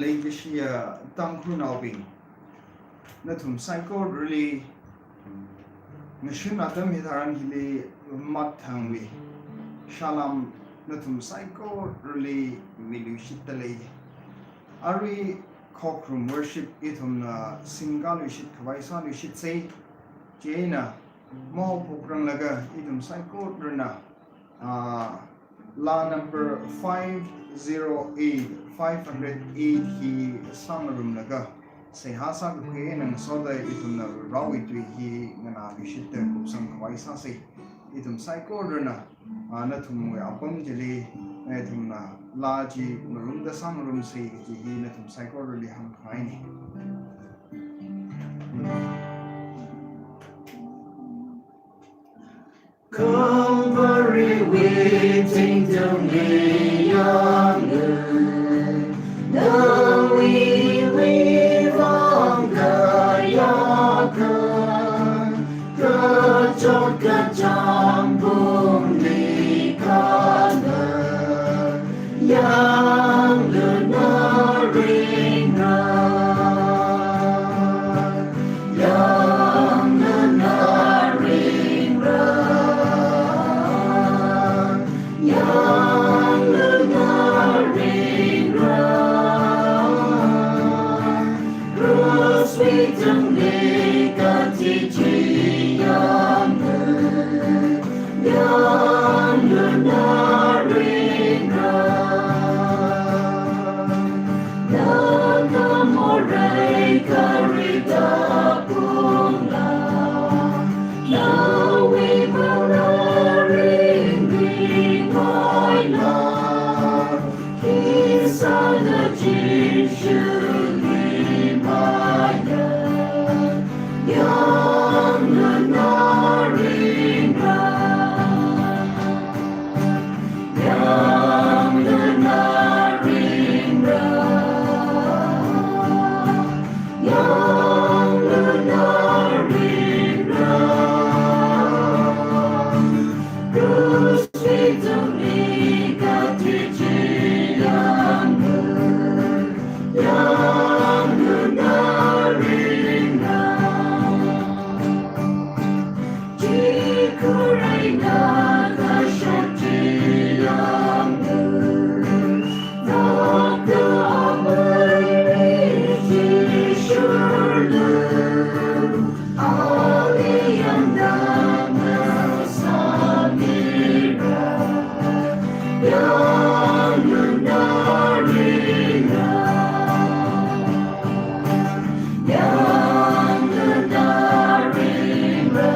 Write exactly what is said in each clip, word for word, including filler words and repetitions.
Leikashiya Tangkhulnaobing, nathum saikorali ngashan atam hitharan hili mathangwui salam nathum saikorali miluishitdalei. Arui khokharum worship ithumna singkāluishit khavai sāluishitsei. Chieina maophokranglaga ithum saikorana, ah, laa number five zero eight, five hundred eight hi sāngarumlaga, seihā sākakhui eina ngasoda ithumna Varewui tui hi nganāluishitta kupsang khavai sāsei. Ithum saikorana, ah, nathumwui apam chili, nathumna laa chi ngarumda sāngarumsei kaji hi nathum saikorali hāngkhangaina. Calvary waiting to me yanglu, nawui wuivang kayākha, kachot kachāng pungli kala, yanglu naringra. Yanglu naringra, yanglu naringra. Krush wui tungli kathi chi yanglu, yanglu naringra. Nana morei kharita pungla, nawui mararing ringoila, khisāda Jishuli maya, yanglu naringra. Yanglu naringra, yanglu naringra. Krush wui tungli kathi chi yanglu, yanglu naringra. Chikhareina kashok chi yanglu, nokta amei chi shurlu, ali yangda ngasāmira. Yanglu naringra, yanglu naringra,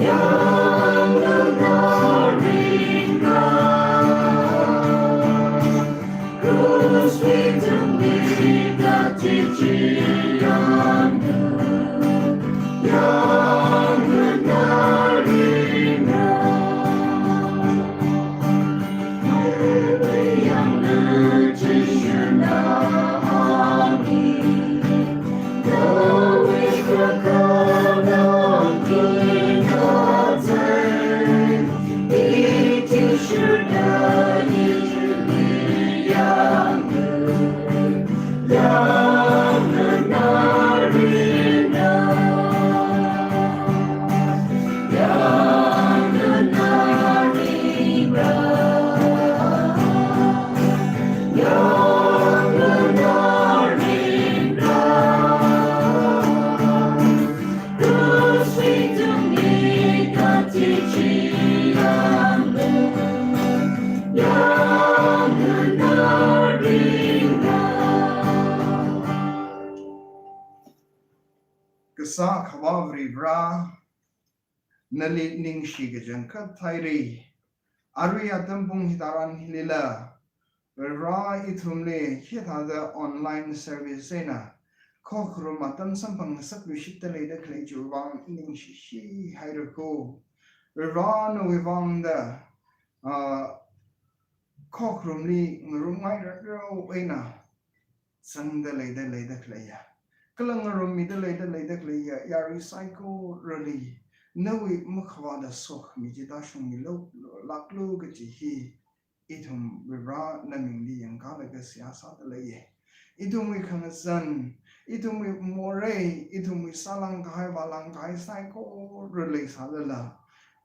yanglu naringra. Krush wui tungli kathi chi yanglu, yanglu naringra. Yanglu Jishuna hāngi, nawui kakhanang kinathei, iti shurda ili yanglu, yanglu naringra. Yanglu naringra. Yanglu naringra. Krush wui tungli kathi chi yanglu, yanglu naringra. Kasā Akhava Varivara, nali ningshi kachangkhat thaira. Arui atam pung hitharan hilila, Vare ithumli hithāda online service eina khokharum atam samphang ngasakluishitta leida khalei chiwui vang ningshishi haira ko. Vare nawui vangda, ah, khokharumli ngarumngai rarao eina zangda leida leida khaleiya, kala ngarummida leida leida khaleiya yarui saikorali nawui makhavāda sokhami chi tāshungmilu, lāklu kaji hi ithum Varivara namingli yangkalaga seihā sāda leiye. Ithumwui khangazan, ithumwui morei, ithumwui sālāngkahai vālāngkahai saikora leisālala,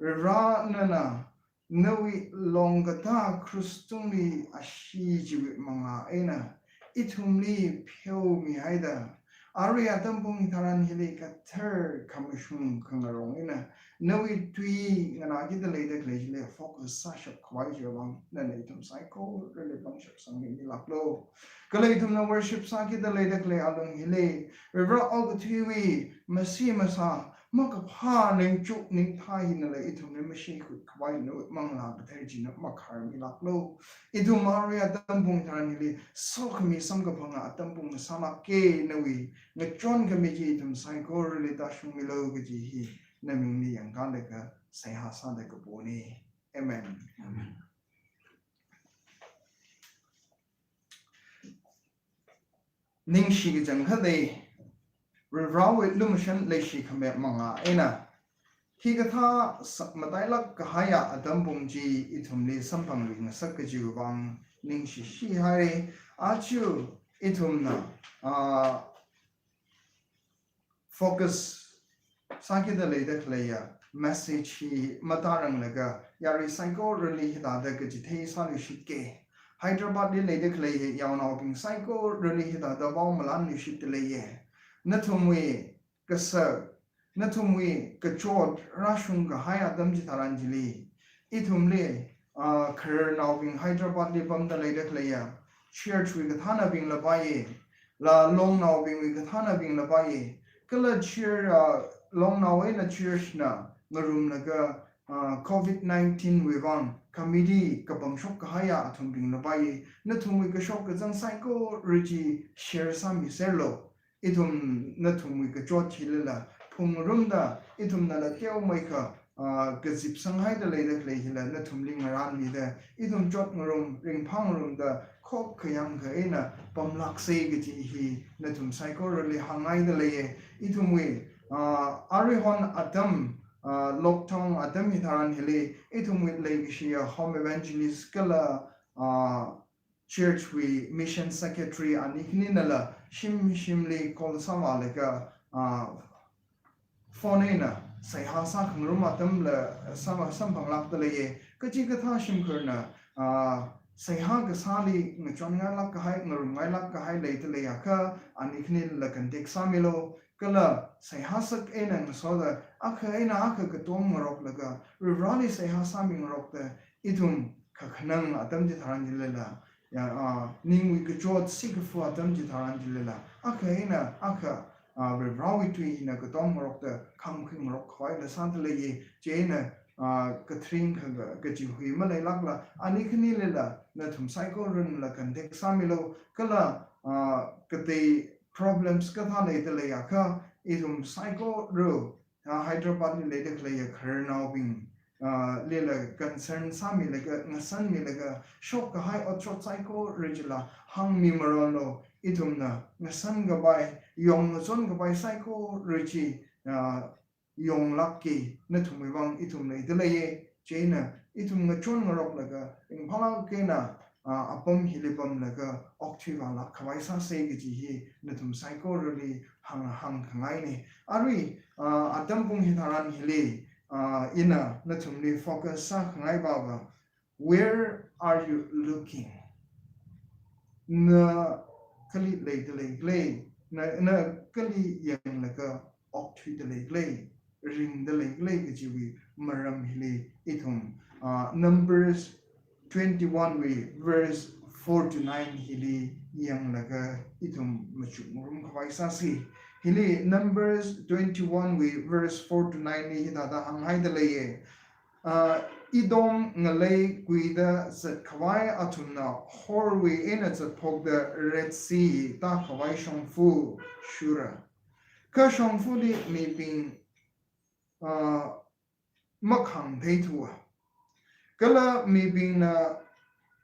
Varivara nana nawui longkatā krush tungli ashee chiwui mangā eina ithumli pheomihaida, arui atam pung hitharan hili kathar khamashung khangarong eina nawui tui nganākida leida khalei chili focus sāshap khavai chiwui vang nana ithum saikorali pangshap sangmimilāklu. Kala ithumna worship sākida leida khalei alung hili, Varivara okathuiwui masi masā, makaphā ningchuk ningthā hinala ithumli mashikhui khavai nawui Manglā Kathara china makharmilāklu. Ithum arui atam pung hitharan hili sokhami samkaphanga atam pung sālāke, nawui ngachonkhami chi ithum saikorali tāshungmilu kaji hi namingli yangkalaga seihā sāda kapone. Amen. Amen. Ningshi kachangkhat lei, Varivarawui lumashan leishi khami mangā eina hikathā sa-, matailāk kahaiya atam pung chi ithumli samphangringasak kajiwui vang ningshishi haire. Aja ithumna, ah, focus sākida leida khaleiya message hi matāranglakha yarui saikorali hithāda kachithei sāluishitke. Hyderabad li leida khalei yaonaobing saikorali hithāda vao malānluishitda leiye. Nathumwui kasak, nathumwui kachot rāshung kahai atam chitharan chili, ithumli, ah, khararnaobing Hyderabad li pamda leida khaleiya church wui kathānabingla paiye, la longnaobingwui kathānabingla paiye, kala church, ah, longnao eina church na ngarumlaga, ah, covid nineteen wui vang committee kapangshok kahaiya athumbingla paiye, nathumwui kashok kazang saikora chi share sāmiserlu. Ithum nathumwui kachot hilila phungrumda, ithumnala teomeikha, ah, kazipsanghaida leida khalei hila nathumli ngarānmida, ithum chot ngarum, ringphā ngarumda, khokkha yangkha eina pamlākse kaji hi nathum saikorali hāngngaida leiye. Ithumwui, ah, aruihon atam, ah, lockdown atam hitharan hili, ithumwui leikashiya home evangelist kala, ah, church wui mission secretary ani khaninala shim shimli call sāvālaga, ah, phone eina seihā sākhangarum atamla sāva samphanglākda leiye. Kachikathā shimkhurna, ah, seihā kasāli ngachonngailāk kahai, ngarumngailāk kahai leida leiakha, ani khaninala contact sāmilu. Kala seihā sak eina ngasoda, akha eina akha katom ngaroklaga, Varivarali seihā sāmingarokda, ithum kakhanang atam chitharan chilila, ya, ah, ningwui kachot sikafu atam chitharan chilila, akha eina akha, ah, Varivarawui tui hina katom ngarokda, khāmkhui ngarok khavaila sāda leiye. Chieina, ah, kathring kha, kachihui maleilākla, ani khaninala nathum saikoranala contact sāmilu. Kala, ah, katei problems kathā leida leiakha, ithum saikora, ah, Hyderabad li leida khaleiya khararnaobing, ah, lila concern sāmilaga, ngasanmilaga, shok kahai otshot saikora chila hāngmi marānlu. Ithumna ngasan kapai, yong ngachon kapai saikora chi, ah, yonglākki, nathumwui vang ithum leida leiye. Chieina ithum ngachon ngaroklaga, ringphālāk eina, ah, apam hili pamlaga okthui vālāk khavai sāse kaji hi nathum saikorali hāng, hāngkhangaine. Arui, ah, atam pung hitharan hili, ah, ina nathumli focus sākhangai vava, where are you looking? Na kali leida leikhala? Na, na kali yanglaga okthuida leikhala, ringda leikhala kajiwui maram hili ithum, ah, Numbers twenty-one wui verse four to nine hili yanglaga ithum machukngarum khavai sāse. Hili Numbers twenty-one wui verse four to nine li hithāda hānghaida leiye. Ah, Edom ngalei kuida zatkhavai athumna Horwui eina zatphokda Red Sea tākhavai shongfa shura. Kha shongfali mibing, ah, makhāngtheithua. Kala mibingna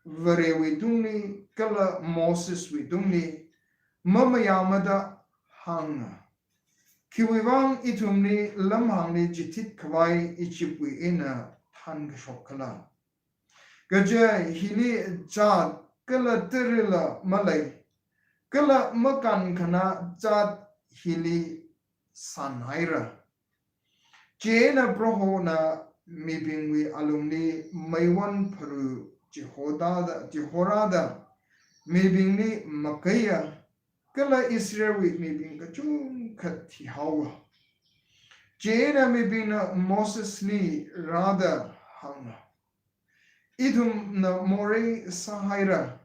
Varewui tungli kala Moseswui tungli mamayāmada hānga. Khiwuivang ithumli lamhāngli chithit khavai Egyptwui eina thānkashok khala? Kaja hili jāt kala tarila malei, kala makānkhanā jāt hili sānhaira. Chieina Prohona mibingwui alungli meiwon pharu chihorāda, chihorāda mibingli makeiya, kala Israelwui mibing kachungkha thihaowa. Chieina mibingna Mosesli rāda hānga, ithumna morei sāhaira.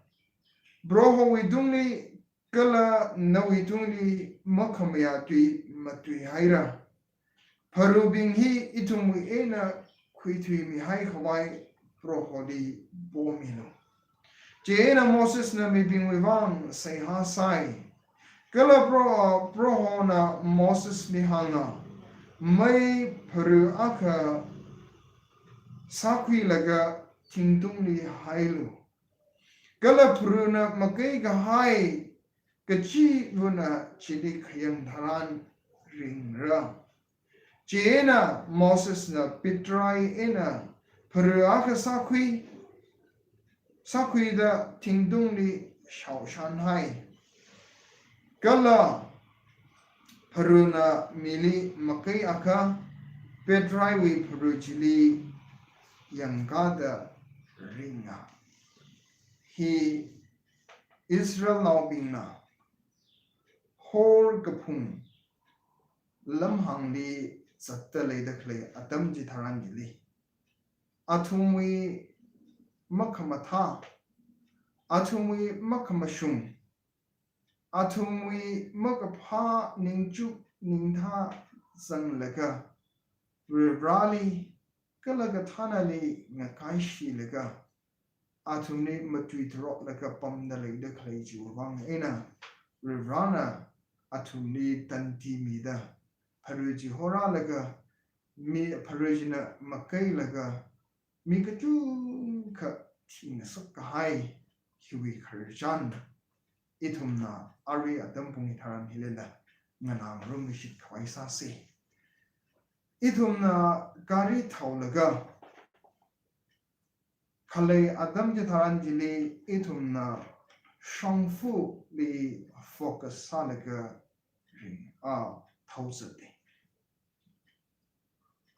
Prohowui tungli kala nawui tungli makhamayā tui matuihaira. Pharubing hi ithumwui eina khuithuimihai khavai Proholi pomilu. Chieina Mosesna mibingwui vang seihā sai. Kala Pro-, Prohona Mosesli hānga, mei pharu akha sākhuilaga thingtungli hailu. Kala pharuna makei kahai kachivana chili khayang tharan ringra. Chieina Mosesna pitrai eina pharu akha sākhui, sākhuida thingtungli shaoshanhai. Kala pharuna mili makei akha pitraiwui pharu chili yangkāda ringa. Hi Israelnaobingna Hor kaphung lamhāngli zatta leida khalei atam chitharan chili, athumwui makhamathā, athumwui makhamashung, athumwui makaphā ningchuk ningthā zanglaga, Varivarāli kala kathānali ngakaishilaga, athumli matui tharoklaga pamda leida khalei chiwui vang eina, Varivarāna athumli tandi mida, pharu chi horālaga, mi pharu china makeilaga, mi kachungkha thingasak kahai hiwui khararchan ithumna arui atam pung hitharan hilila nganāngarumluishit khavai sāsa. Ithumna gari thaolaga khalei atam chitharan chili ithumna shongfali focus sālaga ring, a, thaozata.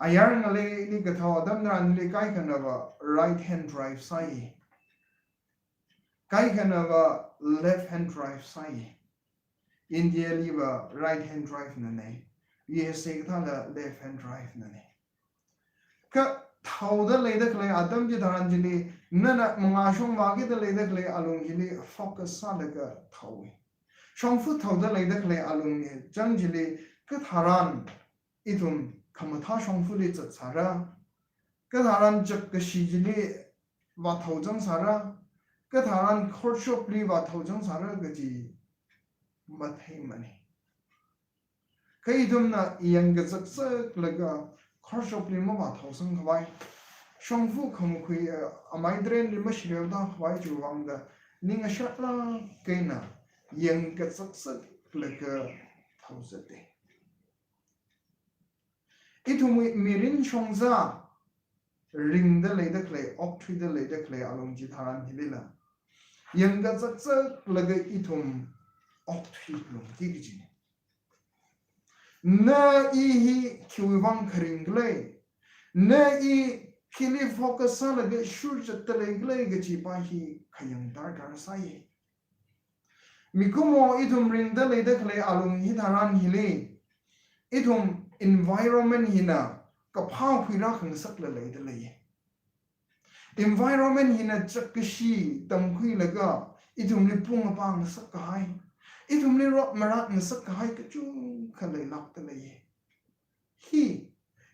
Ayar ngaleili kathao atam tharanli kaikhanava right hand drive sāi. Kaikhanava left hand drive sāi. India liva right hand drive nane. U S A kathāla left hand drive nane. Kha thaoda leida khalei atam chitharan chili, nana mangā shong vākida leida khalei alung chili focus sālaga thaowa. Shongfa thaoda leida khalei alungwui chang chili, katharan ithum khamathā shongfali zatsāra, katharan chakkashi chili vāthao zangsāra, katharan court shopli vāthao zangsāra kaji matheimana. Kha ithumna yangkazakzaklaga court shopli mavāthao zang khavai, shongfa khamakhui, eh, amei trainli mashireoda khavai chiwui vangda, ning ashatlāk eina yangkazakzaklaga thaozata. Ithumwui mirin shongza ringda leida khalei, okthuida leida khalei alung chitharan hilila, yangkazakzaklaga ithum okthui lungki kajina. Na i hi khiwui vang kharing khala, na i khili focus sālaga shurzatta lei khala kaji pa hi khayang darkar sāya. Mikumo ithum ringda leida khalei alung hitharan hili, ithum environment hina kaphā khuirā khangasakla leida leiya. Environment hina chakkashi tamkhuilaga ithumli pung apā ngasak kahai, ithumli rot marat ngasak kahai kachungkha leilākda leiya. Hi,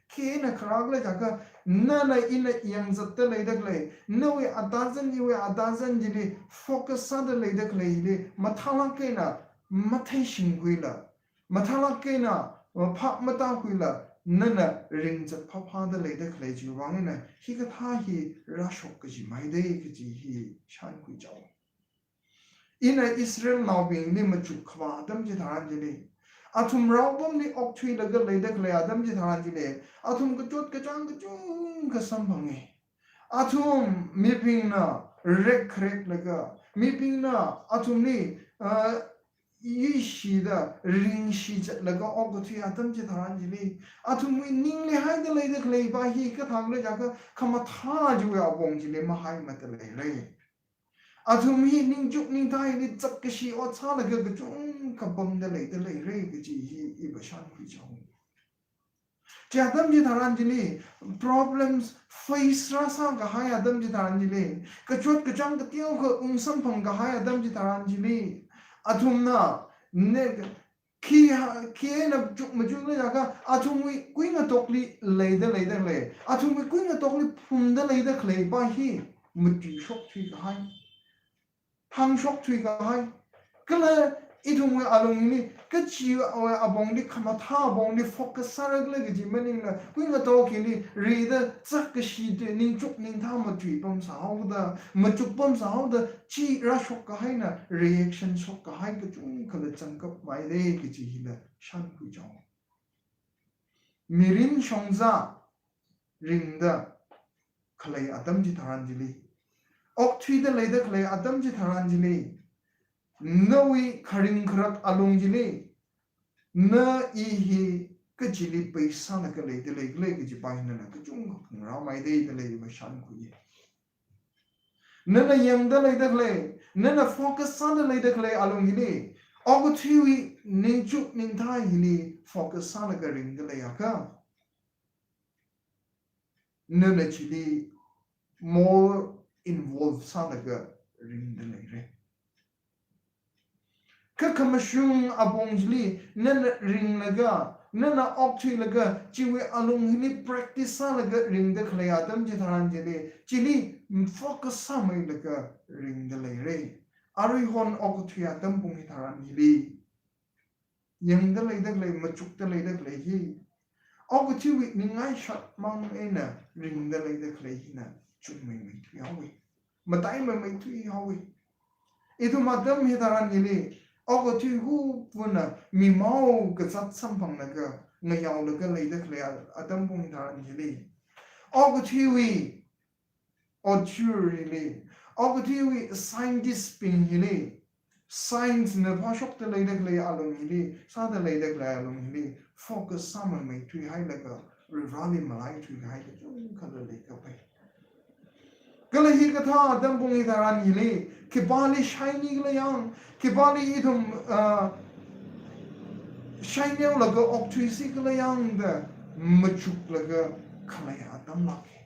khi eina kharā khala jiakha, nana ina yangzatta leida khalei, nawui atazan iwui atazan chili focus sāda leida khaleili, mathālāk eina matheishingkhuila, mathālāk eina maphap matākhuila, nana ringzat phāphāda leida khalei chiwui vang eina hikathā hi rāshok kaji maidei kaji hi shānkhui chao. Ina Israelnaobingli machuk khavā atam chitharan chili, athum raopamli okthuilaga leida khalei atam chitharan chili, athum kachot kachāng kachungkha samphange. Athum mibingna rekkhareklaga, mibingna athumli, ah, yuishida ringshizatlaga okathui atam chitharan chili, athumwui ningli haida leida khaleiva hi kathākhala jiakha, khamathā chiwui apong chili mahaimada leire. Athum hi ningchuk ningthā hili zakkashi ot sālaga kachungkha pamda leida leire kaji hi iva shānkhui chao. Chi atam chitharan chili, problems face rāsā kahai atam chitharan chili, kachot kachāng kateokha ungsamphang kahai atam chitharan chili, athumna ne khi ha, khi eina chuk machukla jiakha, athumwui kuingatokli leida leida khalei, athumwui kuingatokli phumda leida khaleiva hi matuishok thuikahai, hāngshok thuikahai. Kala ithumwui alungli kachiwui apongli, khamathā apongli focus sāra khala kaji maningla, kuingatok hili rida zakkashida ningchuk ningthā matui pamsāhaoda, machuk pamsāhaoda, chi rāshok kahaina reaction shok kahai kachungkhala zangkap maidei kaji hila shānkhui chao. Mirin shongza ringda khalei atam chitharan chili, okthuida leida khalei atam chitharan chili, nawui kharing kharak alung chili, na i hi kachili pheisālaga leida leikhala kajiva hi nana kachungkha phangrā maidei da leiva shānkhuiye. Nana yangda leida khalei, nana focus sāda leida khalei alung hili, okathuiwui ningchuk ningthā hili focus sālaga ringda leiakha, nana chili more involve sālaga ringda leire. Kha khamashung apong chili nana ringlaga, nana okthuilaga, chiwui alung hili practice sālaga ringda khalei atam chitharan chili, chili focus sāmeilaga ringda leire. Aruihon okathui atam pung hitharan hili, yangda leida khalei, machukda leida khalei hi, okathuiwui ningngaishat mang eina ringda leida khalei hina chungmeimeithui haowe. Mataimeimeithui haowe. Ithum atam hitharan hili, okathui hupuna mimao kazat samphanglaga, ngayaolaga leida khalei a-, atam pung hitharan hili, okathuiwui author hili, okathuiwui scientist bing hili, science na phāshokda leida khalei alung hili, sāda leida khalei alung hili, focus sāmeimeithui hailaga, Varivarāli malaithui kahai kachungkhala leikapai. Kala hikathā atam pung hitharan hili, khipāli shine nikhala yang, khipāli ithum, ah, shine neolaga okthuisi khala yang da machuklaga khalei atam lāke.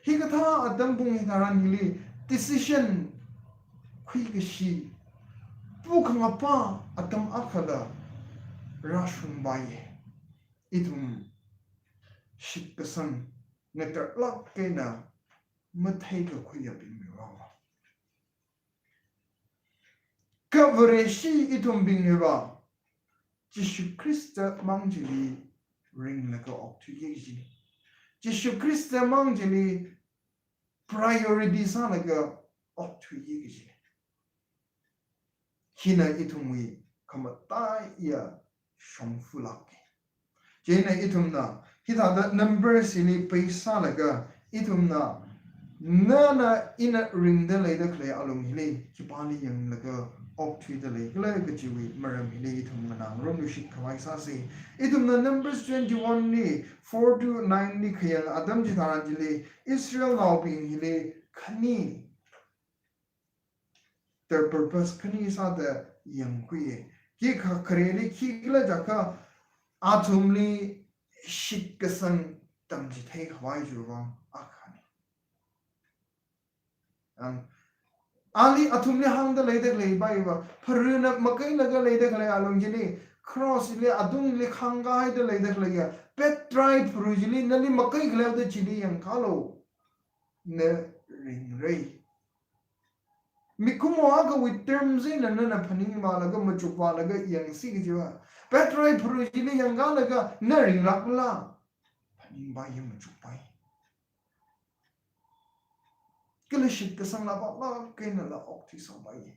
Hikathā atam pung hitharan hili decision khuikashi, pukhangapa atam akhala rāshungpaiye. Ithum shitkasang ngatarlāk eina matheikakhuiyabingwui vang. Kha Vareshi ithumbingwui vang, Jishu Khrista mang chili ringlaga okthuiki kajine. Jishu Khrista mang chili priority sālaga okthuiki kajine. Hina ithumwui khamataiya shongfa lāke. Chieina ithumna, hithāda Numbers hili base sālaga, ithumna, nana ina ringda leida khalei alung hili, khipāli yanglaga okthuida leikhala kajiwui maram hili ithum nganāngarumluishit khavai sāse. Ithumna Numbers twenty-one li, four to nine li khayang atam chitharan chili, Israelnaobing hili khani, their purpose khani sāda yangkhuiye. Khikha khareli khikhala jiakha athumli shitkasang tamchithei khavai chiwui vang akhane. Ang, ali athumli hāngda leida khaleiva, pharuna makailaga leida khalei alung chili, cross li atungli khangkahaida leida khaleiya, pet tribe pharu chili nali makai khaleoda chili yangkalo. Na ringrei. Mikumo akhawui terms eina nana phaningvālaga machukvālaga yangsi kajiva, Petrai phuru chili yangkālaga na ringlākla? Phaningvāya, machukvāya. Kala shitkasanglā vālāk einala okthuisāvāya.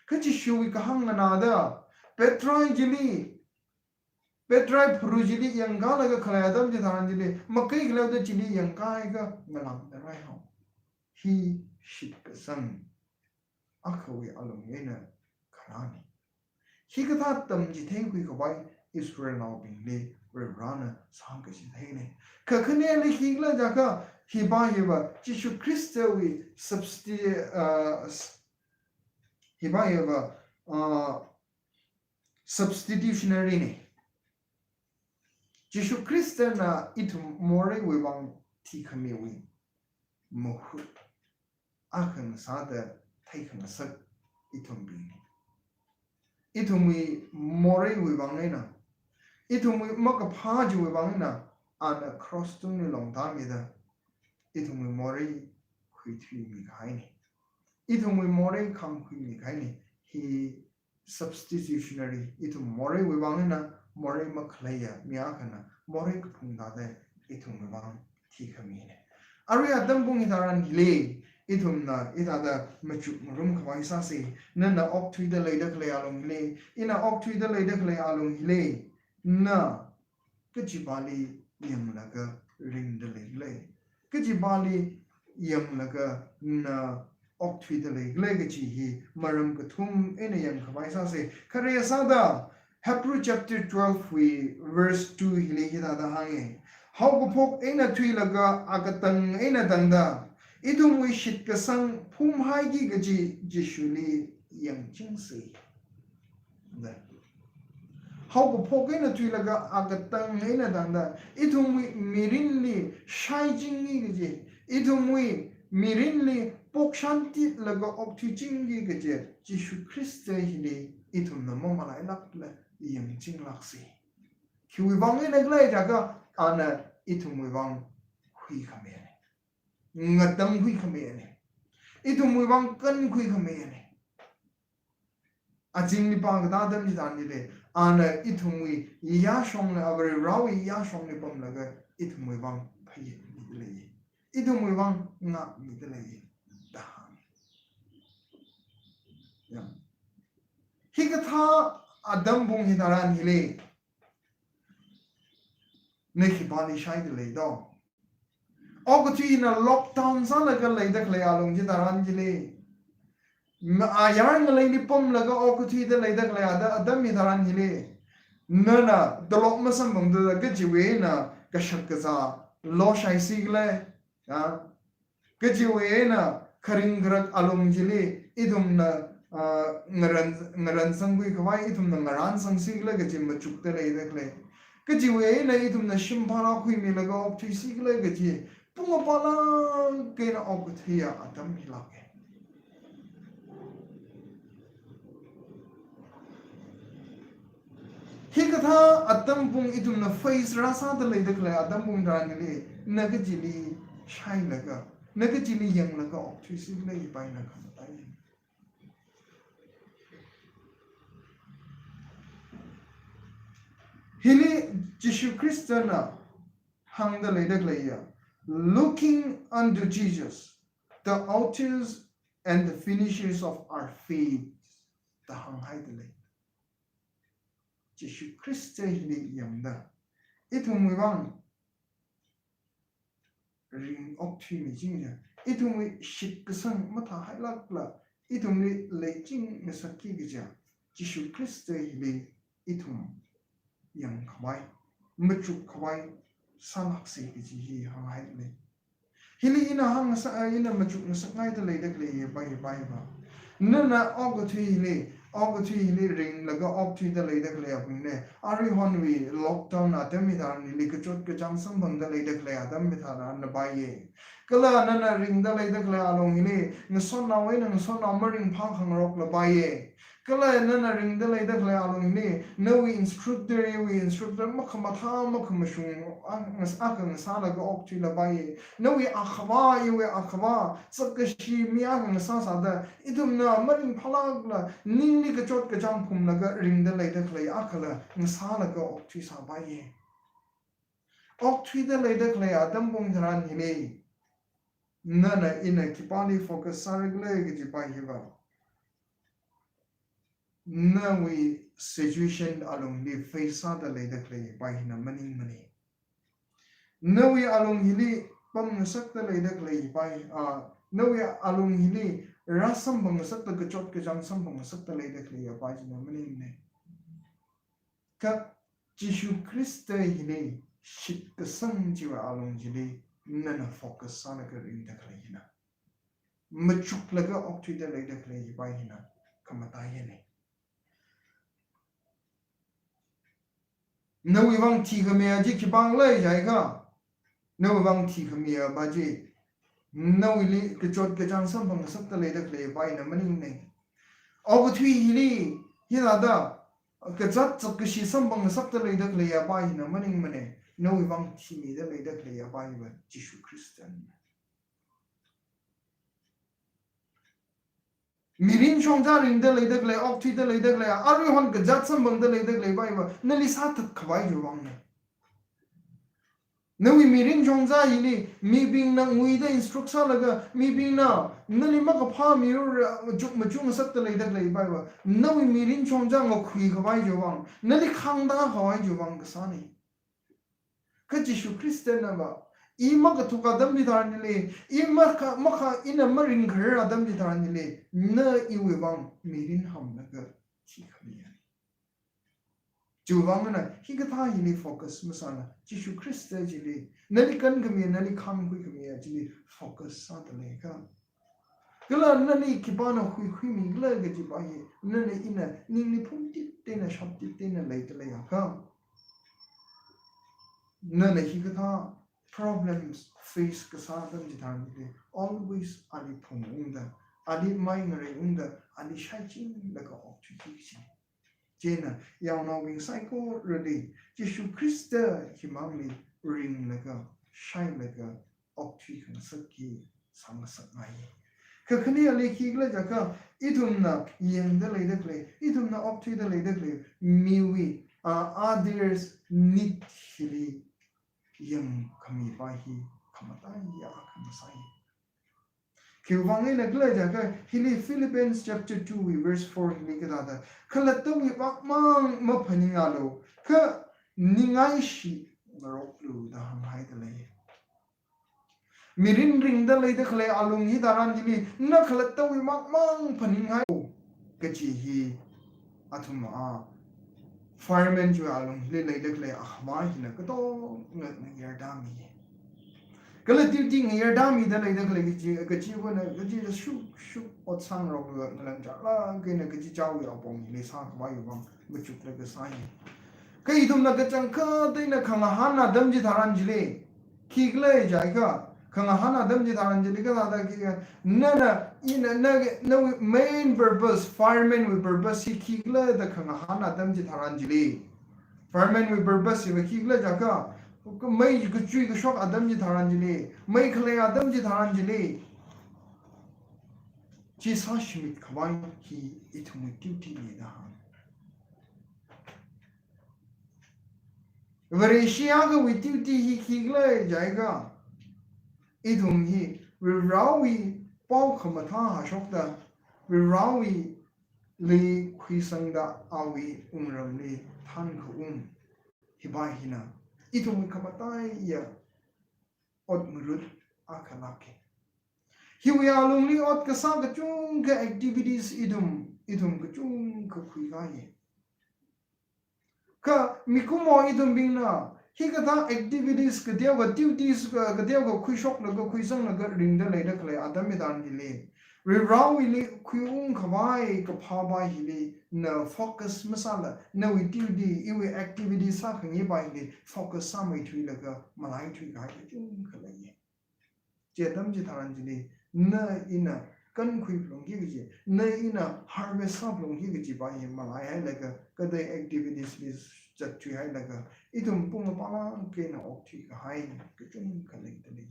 Kha Jishuwui kahāng nganāda, Petrai chili, Petrai phuru chili yangkālaga khalei atam chitharan chili, makei khaleoda chili yangkāakha ngalāngda raihao. Hi shitkasang akhawui alung eina kharāna. Hikathā tamchitheikhui khavai Israelnaobingli Varivarana sāngkachitheina. Kakhaneli khikhala jiakha, hiva hiva Jishu Khristawui substi-, uh, s-, hiva hiva, uh, substitutionary na. Jishu Khristana ithum moreiwui vang thikhamiwui mahut akha ngasāda theikhangasak ithumbingna. Ithumwui moreiwui vang eina, ithumwui makaphā chiwui vang eina, ana cross tungli longtāmida, ithumwui morei khuithuimi kahaina. Ithumwui morei khangkhuimi kahaina. Hi substitutionary, ithum moreiwui vang eina morei makhaleiya mi akhana morei kaphung thāda ithumwui vang thikhamina. Arui atam pung hitharan hili, ithumna hithāda machukngarum khavai sāsa. Nana okthuida leida khalei alung hili, ina okthuida leida khalei alung hili, na kachivāli yanglaga ringda leikhala? Kachivāli yanglaga na okthuida leikhala kaji hi maram kathum eina yangkhavai sāsa. Khare sāda, Hebrew chapter twelve wui verse two hili hithāda hānga. Haokaphok eina thuilaga akatang eina tangda, ithumwui shitkasang phumhaiki kaji Jishuli yangchingsa. Da. Haokaphok eina thuilaga akatang eina tangda, ithumwui mirinli shaichingi kaji, ithumwui mirinli pokshantitlaga okthuichingi kaji, Jishu Khrista hili ithumna mamalailākla yangchinglāksa. Khiwui vang eina khala jiakha, ana ithumwui vang huikhamina. Ngatangkhui khamina. Ithumwui vang kankhui khamina. Azingli pākatā atam chitharan chili, ana ithumwui yāshongli, Avāva̱wui yāshongli pamlaga ithumwui vang phayetmida lei. Ithumwui vang ngākmida lei. Da hānga. Ya. Hikathā atam pung hitharan hili, na khipāli shaida lei do? Okathuina lockdown sālaga leida khalei alung chitharan chili, ma-, ayar ngaleili pamlaga okathuida leida khalei ada-, atam hitharan hili, nana tolop masamphangda kajiwui eina kashak kazā loshai sikhala, ya. Kajiwui eina kharing kharak alung chili ithumna, ah, ngaran, ngaransangkhui khavai, ithumna ngaransangsik khala kaji machukda leida khalei. Kajiwui eina ithumna shim phārākhuimilaga okthui sikhala kaji pung apala kaina okathuiya atam hilāka. Hikathā atam pung ithumna face rāsāda leida khalei atam pung tharan hili, na kachili shailaga, na kachili yanglaga okthui sikhala hiva ina khamataiya. Hili Jishu Khristana hāngda leida khaleiya, "Looking unto Jesus, the authors and the finishers of our faith," da hānghaida lei. Jishu Khrista hili yangda, ithumwui vang ring okthuimi chingja, ithumwui shitkasang mathāhailākla, ithumli leichingngasakki kaja, Jishu Khrista hili ithum yangkhavai, machukkhavai sālāksa kaji hi hānghaida lei. Hili ina hāngsa, ina machukngasakngaida leida khalei hiva hiva hiva, nana okathui hili, okathui hili ringlaga okthuida leida khalei apong ne, aruihonwui lockdown atam hitharan hili kachot kachāng samphangda leida khalei atam hitharan lapaiya. Kala nana ringda leida khalei alung hili, ngasotnao eina ngasotnao maringphā khangaroklapaiya. Kala nana ringda leida khalei alungli, nawui instructor, iwui instructor makhamathā makhamashung, a, ngas-, akha ngasālaga okthuilapaiya. Nawui akhava, iwui akhava, sakkashi mi akha ngasāsāda, ithumna maringphālākla, ningli kachot kachāng phumlaga ringda leida khalei akhala ngasālaga okthuisāpaiya. Okthuida leida khalei atam pung tharan hili, nana ina khipāli focus sāra khala kajipa hiva, nawui situation alungli face sāda leida khaleipa hina maningmana. Nawui alung hili pamngasakda leida khaleipa, a, nawui alung hili rāsamphangngasakda, kachot kachāng samphangngasakda leida khaleipa hina maningmana. Kha Jishu Khrista hili shitkasang chiwui alung chili nana focus sālaga ringda khalei hina, machuklaga okthuida leida khaleipa hina khamataiyana. Nawui vang thikhamiya chi khipānglei jiakha, nawui vang thikhamiya pa chi, nawuili kachot kachāng samphangngasakda leida khaleipa hina maningmana. Okathui hili, hithāda kazat sakkashi samphangngasakda leida khaleipa hina maningmana. Nawui vang thimida leida khaleipa hiva Jishu Khristana. Mirin shongza ringda leida khalei, okthuida leida khalei, aruihon kazat samphangda leida khaleipa hiva nali sāthat khavai chiwui vangna. Nawui mirin shongza hili mibingna nguida instruct sālaga, mibingna nali makaphā mirur, chuk machuk ngasakda leida khaleipa hiva, nawui mirin shongza ngakhui khavai chiwui vang, nali khāngda khavai chiwui vang kasāna. Kha Jishu Khristana va, i makathuk atam chitharan chili, i makha, makha ina maringkharar atam chitharan chili, na iwui vang mirin hamlaga thikhamiya. Chiwui vangna hikathā hili focus masāla, Jishu Khrista chili, nali kankhamiya, nali khāngkhuikhamiya chili focus sāda leiakha, kala nali khipāna huikhuimi khala kajipa hi, nana ina ningli phungtit eina, shaptit eina leida leiakha, nana hikathā problems face kasā atam chitharan chili, always ali phungungda, ali mai ngareiungda, ali shaichinglaga okthuiki kaji. Chieina yaonaobing saikorali Jishu Khrista himangli ringlaga, shailaga, okthui khangasakki sāngasakngai. Kakhaneli khikhala jiakha, ithumna yangda leida khalei, ithumna okthuida leida khalei, miwui, a, others' need hili yangkhamipa hi khamataiya akha masāi. Khiwui vang eina khala jiakha, hili Philippians chapter two wui verse four hili kathāda, khalattawui vang mang maphaningalu, kha ningaishi ngaroklu da hānghaida lei. Mirin ringda leida khalei alung hitharan chili, na khalattawui vang mang phaninghai kaji hi, athum a, fireman chiwui alungli leida khalei akhama hina katonga ngayarda mi. Kala duty ngayarda mida leida khalei kaji, kaji vana, kaji shuk shuk ot sāngaroklu, ngalang chālāk eina kaji chaowui apong hili sākhavaiwui vang machuklaga sāi. Kha ithumna kachangkhat eina khangahān atam chitharan chili, khikhala jiakha, khangahān atam chitharan chili kathāda khikhala, nana, ina, na, nawui main purpose, fireman wui purpose hi khikhala da khangahān atam chitharan chili, fireman wui purpose hiva khikhala jiakha, mei kachui kashok atam chitharan chili, mei khalei atam chitharan chili, chi sāshimit khavai hi ithumwui duty na da hānga. Vareshi akhawui duty hi khikhala jiakha, ithum hi Varivarāwui pao khamathā hāshokta, Varivarāwuili khuisangda awui wungramli thankhaung, hipa hina ithumwui khamataiya ot ngarut akha lāka. Hiwui alungli ot kasā kachungkha activities ithum, ithum kachungkha khuikahai. Kha mikumo ithumbingna hikathā activities kateokha, duties ka, kateokha khuishoklaga, khuisanglaga ringda leida khalei atam hitharan chili, Varivarāwuili khuiung khavai kaphāpa hili na focus masāla, nawui duty, iwui activity sākhangai pa hili focus sāmeithuilaga malaithui kahai kachungkha leiya. Chi atam chitharan chili, na ina kankhui phalungki kaji, na ina harvest sāphalungki kajipa hi malaihailaga, katei activities li zatthuihailaga, ithum pung apālāk eina okthui kahai kachungkha leidalei.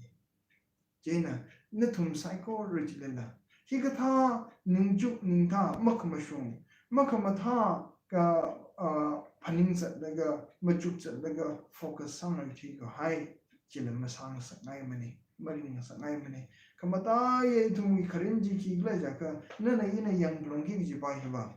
Chieina, nathum saikora chilila, hikathā ningchuk ningthā makhamashung, makhamathā ka, ah, phaning zatlaga, machuk zatlaga, focus sāngarok kahai, chila masāngasakngaimana, maringngasakngaimana. Khamataiya ithumwui kharing chi khikhala jiakha, nana ina yangphalungki kajipa hiva,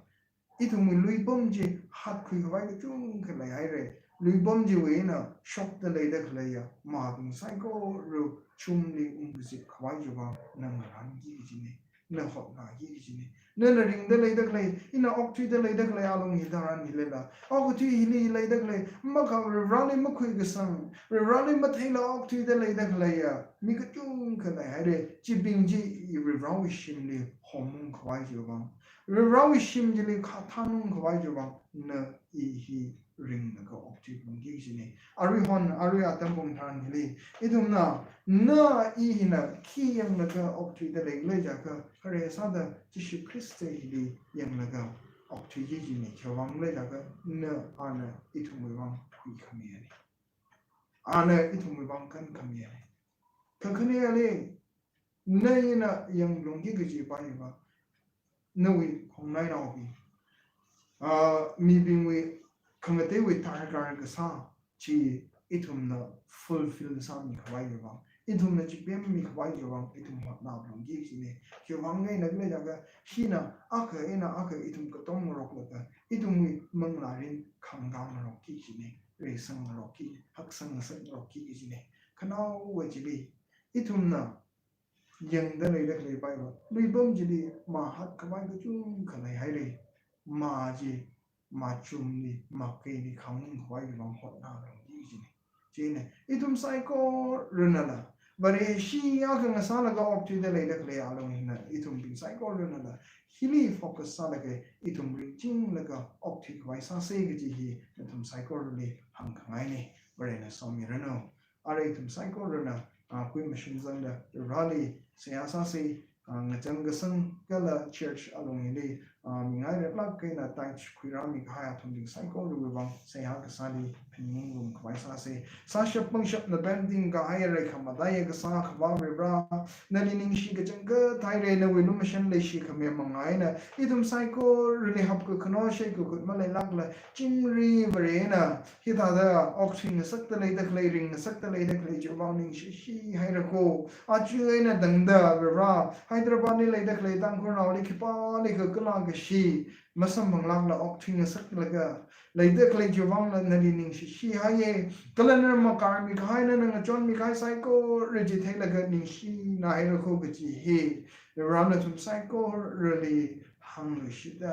ithumwui luipam chi hatkhui khavai kachungkha leihaira. Luipam chiwui eina shokta leida khaleiya mabing saikora chumli ungkazip khavai chiva na ngarānki kajina, na hotnāki kajina. Nana ringda leida khalei, ina okthuida leida khalei alung hi tharan hilila, okathui hili leida khalei, makha Varivarali makhuikasang, Varivarali matheila okthuida leida khaleiya mi kachungkha leihaira. Chibing chi Varivarawui shimli homung khavai chiwui vang, Varivarawui shim chili khathānung khavai chiwui vang, na i hi ringlaga okthui phalungki kajina. Aruihon, arui atam pung tharan hili, ithumna, na i hina khi yanglaga okthuida leikhala jiakha, khare sāda Jishu Khrista hili yanglaga okthuiki kajina. Khiwuivang khala jiakha, na ana ithumwui vang khuikhamiyana. Ana ithumwui vang kankhamiyana. Kakhaneli, na ina yangphalungki kajipa hiva, nawui khongnainaobing, ah, mibingwui khangateiwui darkar kasā chi ithumna fulfill sāmi khavai chiwui vang, ithumna chipemmi khavai chiwui vang, ithum hotnā phalungki kajina. Khiwuivang eina khala jiakha, hina akha eina akha ithum katom ngaroklaga, ithumwui manglārin khangkā ngarokki kajina, reisang ngarokki, haksang ngasak ngarokki kajina. Khanaowa chili, ithumna yangda leida khaleipa hiva, luipam chili mahat khavai kachungkha leihaira. Ma chi, machumli, makeili khangung khavai chiwui vang hotnā phalungki kajina. Chieina, ithum saikoranala, Vareshi akha ngasālaga okthuida leida khalei alung hina, ithumbing saikoranala, hili focus sālaga, ithum ringchinglaga okthui khavai sāsa kaji hi, nathum saikorali hāngkhangaina. Varena somiranu. Arui ithum saikorana, ah, kui mashun zangda, Vareli seihā sāsa, ah, ngachang kasang kala church alung hili, ah, mingai replāk eina tithe khuirāmi kahai athumbing saikorawui vang, seihā kasāli phaningung khavai sāsa. Sāshap pangshap na pemting kahai rai khamataiya kasā Akhava Varivara, nali ningshi kachangkhat haira. Nawui lumashan leishikhami manga eina, ithum saikorali hapkakhano shaikakut maleilākla, chingri Varena, hithāda okthui ngasakta leida khalei, ring ngasakta leida khalei chiwui vang ningshishi hairako. Aja eina tangda Varivara, Hyderabad li leida khalei Tangkhulnaoli khipālikha kala kashi masamphanglākla okthui ngasaklaga leida khalei chiwui vangla nali ningshishi haiya. Kala nana makarmi kahai, nana ngachonmi kahai saikora chi theilaga ningshina hairako kaji hi, Varivara nathum saikorali hāngluishita,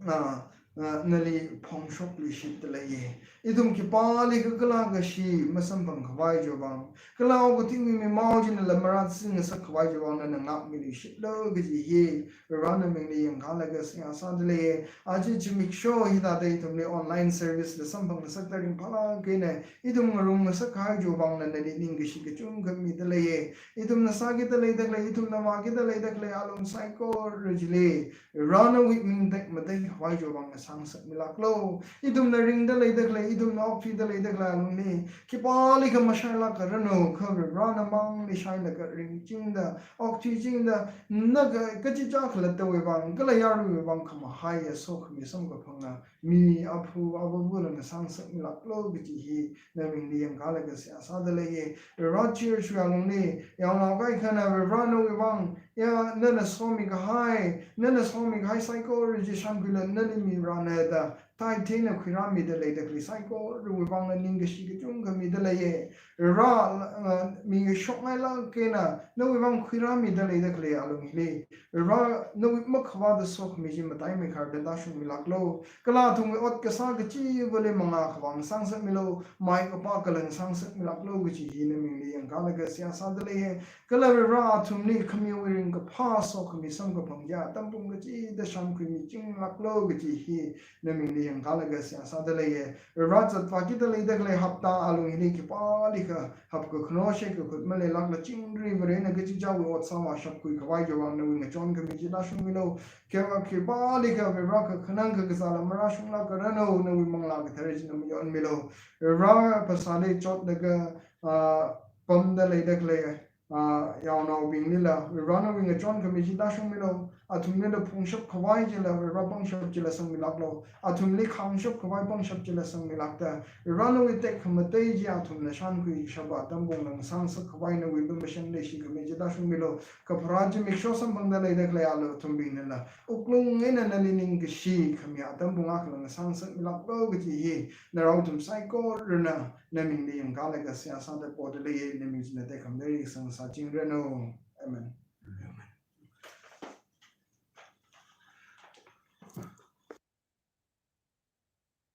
ah, ah, nali phongshokluishitda leiya. Ithum khipālikha kala kashi masamphang khavai chiwui vang, kala okathuiwui mimao china lamara sing ngasak khavai chiwui vang nana ngākmiluishitlu kaji hi, Varivara namingli yangkalaga seihā sāda leiya. Aja zimiksho hithāda ithumli online service la samphang ngasakta ringphālāk eina, ithum ngarum ngasak kahai chiwui vangla nali ningkashi kachungkha mida leiya. Ithumna sākida leida khalei, ithumna vākida leida khalei alung saikora chili, Varivara nawui ming tekmatei khavai chiwui vang ngasang ngasakmilāklu. Ithumna ringda leida khalei, ithumna okthuida leida khalei alungli, khipālikha mashailākaranu, kha Varivara namangli shailaga ringchingda, okthuichingda, na ka, kachichā khalattawui vang, kala yaruiwui vang khamahaiya sokhami samkaphanga, mi aphu avāvula ngasang ngasakmilāklu kaji hi, namingli yangkalaga seihā sāda leiya. Varivara church wui alungli, yaonao kaikhana Varivara nawui vang, ya, nana somi kahai, nana somi kahai saikora chi shānkhuilu, nali mirana da, tithe eina khuirāmida leida khalei saikorawui vangla ningkashi kachungkha mida leiya. Varivara, ah, mi kashok ngailāk eina, nawui vang khuirāmida leida khalei alung hili, Varivara nawui makhavāda sokhami chi mataimeikharda tāshungmilāklu. Kala athumwui ot kasā kachivali manga khavā ngasang ngasakmilu, mai kapā kala ngasang ngasakmilāklu kaji hi namingli yangkalaga seihā sāda leiya. Kala Varivara athumli khamiwui ringkaphā sokhami samkaphang ya, atam pung kachida shānkhuimichinglāklu kaji hi namingli yangkalaga seihā sāda leiya. Varivarā zatvākida leida khalei hapta alung hili khipālikha hapkakhano shekakhut maleilākla chingri Varena kachichāwui ot sāvāshapkhui khavai chiwui vang nawui ngachon khami chi tāshungmilu. Kheva khipālikha Varivarā kakhanang kakazāla marāshunglākranu, nawui Manglā Kathara china mayonmilu. Varivarā phasāli chotlaga, ah, pamda leida khalei, ah, yaonaobinglila Varivarā nawui ngachon khami chi tāshungmilu. Athumlila phungshap khavai chila Varivarā pangshap chila sangmilāklu. Athumli khāngshap khavai pangshap chila sangmilākta, Varivarā nawui tekhamatei chi athumna shānkhuishap atam pungna ngasāngasak khavai nawui lumashan leishi khami chi tāshungmilu. Kapharā zimiksho samphangda leida khalei alu athumbingnala wuklung eina nali ningkashi khami atam pung akhala ngasāngasakmilāklu kaji hi narao athum saikorana namingli yangkalaga seihā sāda poda leiya. Naming china tekhamatei ri sangsa chingranu. Amen.